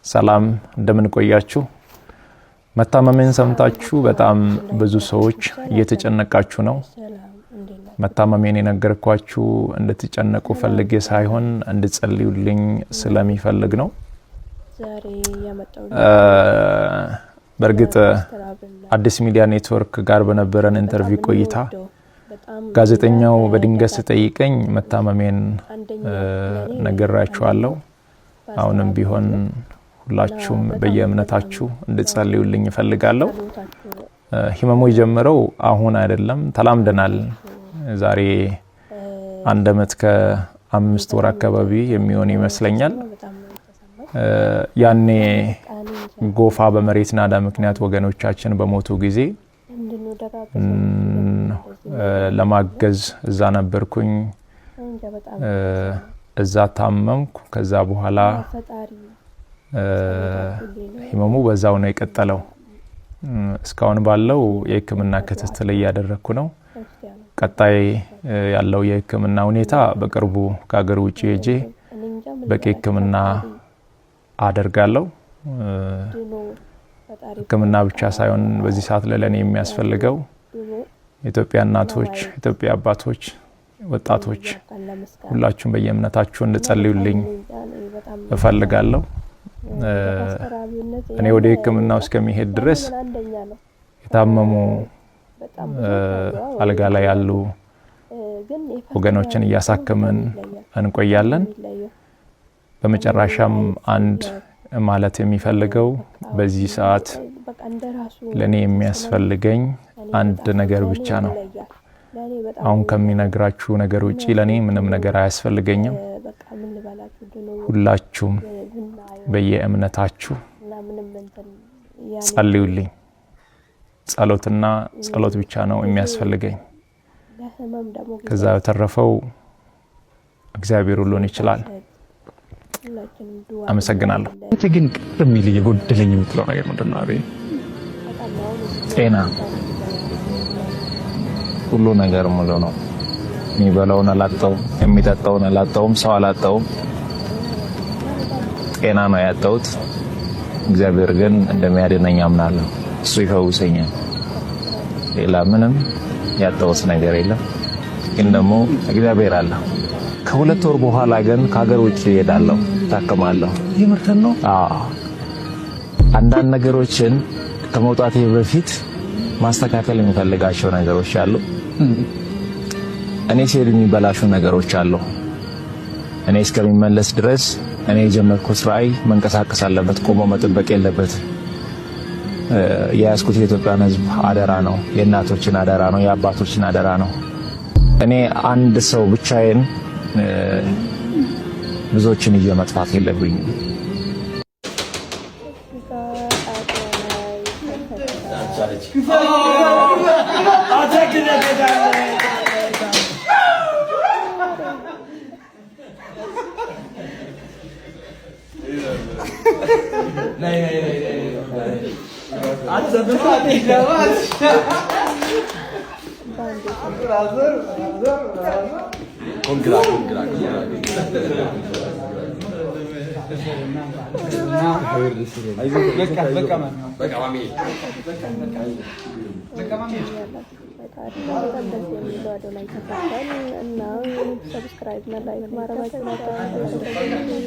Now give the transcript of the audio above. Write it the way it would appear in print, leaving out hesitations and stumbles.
ሰላም፣ እንደምን ቆያችሁ? መታመሜን ሰምታችሁ በጣም ብዙ ሰዎች እየተጨነቃችሁ ነው። መታመሜን የነገርኳችሁ እንድትጨነቁ ፈልጌ ሳይሆን እንድጸልዩልኝ ስለሚፈልግ ነው። በእርግጥ አዲስ ሚዲያ ኔትወርክ ጋር በነበረን interview ቆይታ ጋዜጠኛው በድንገት ስጠይቀኝ መታመሜን ነግራችኋለሁ። አሁንም ቢሆን ሁላችሁም በየእምነታችሁ እንድጸልዩልኝ እፈልጋለሁ። ህመሙ የጀመረው አሁን አይደለም፣ ተላምደናል። ዛሬ 1 ዓመት ከ5 ወር አካባቢ የሚሆን ይመስለኛል። ያኔ ጎፋ በመሬት ናዳ ምክንያት ወገኖቻችን በሞቱ ጊዜ ለማገዝ እዛ ነበርኩኝ። እዛ ታመምኩ። ከዛ በኋላ ህመሙ በዛው ነው የቀጠለው። እስካሁን ባለው የህክምና ክትትል እያደረግኩ ነው። ቀጣይ ያለው የህክምና ሁኔታ በቅርቡ ከሀገር ውጭ ሄጄ በቂ ህክምና አደርጋለሁ። ህክምና ብቻ ሳይሆን በዚህ ሰዓት ላይ ለእኔ የሚያስፈልገው የኢትዮጵያ እናቶች፣ የኢትዮጵያ አባቶች፣ ወጣቶች ሁላችሁም በየእምነታችሁ እንድጸልዩልኝ እፈልጋለሁ። እኔ ወደ ህክምናው እስከሚሄድ ድረስ የታመሙ አልጋ ላይ ያሉ ወገኖችን እያሳከምን እንቆያለን። በመጨረሻም አንድ ማለት የሚፈልገው በዚህ ሰዓት ለኔ የሚያስፈልገኝ አንድ ነገር ብቻ ነው። አሁን ከሚነግራችሁ ነገር ውጪ ለኔ ምንም ነገር አያስፈልገኝም። ሁላችሁም በየእምነታችሁ ጸልዩልኝ። ጸሎትና ጸሎት ብቻ ነው የሚያስፈልገኝ። ከዛ በተረፈው እግዚአብሔር ሁሉን ይችላል። አመሰግናለሁ። አንተ ግን ቅር የሚል የጎደለኝ የምትለው ነገር ምንድን ነው? አቤ ጤና፣ ሁሉ ነገር ሙሉ ነው። የሚበላውን አላጣውም፣ የሚጠጣውን አላጣውም፣ ሰው አላጣውም። ጤና ነው ያጣሁት። እግዚአብሔር ግን እንደሚያድነኝ አምናለሁ። እሱ ይፈውሰኛል። ሌላ ምንም ያጣሁት ነገር የለም። ግን ደግሞ እግዚአብሔር አለ። ከ2 ወር በኋላ ግን ከሀገር ውጭ እሄዳለሁ፣ እታከማለሁ። የምርህን ነው? አዎ። አንዳንድ ነገሮችን ከመውጣቴ በፊት ማስተካከል የሚፈልጋቸው ነገሮች አሉ። እኔ ስሄድ የሚበላሹ ነገሮች አሉ። እኔ እስከሚመለስ ድረስ እኔ የጀመርኩት ራዕይ መንቀሳቀስ አለበት፣ ቆሞ መጠበቅ የለበትም። የያዝኩት የኢትዮጵያን ሕዝብ አደራ ነው፣ የእናቶችን አደራ ነው፣ የአባቶችን አደራ ነው። እኔ አንድ ሰው ብቻዬን ብዙዎችን ይዤ መጥፋት የለብኝም። በጣም ደስ የሚለው አዶናይ ተፈቷል እና subscribe እና like ማድረጋችሁን አትርሱ።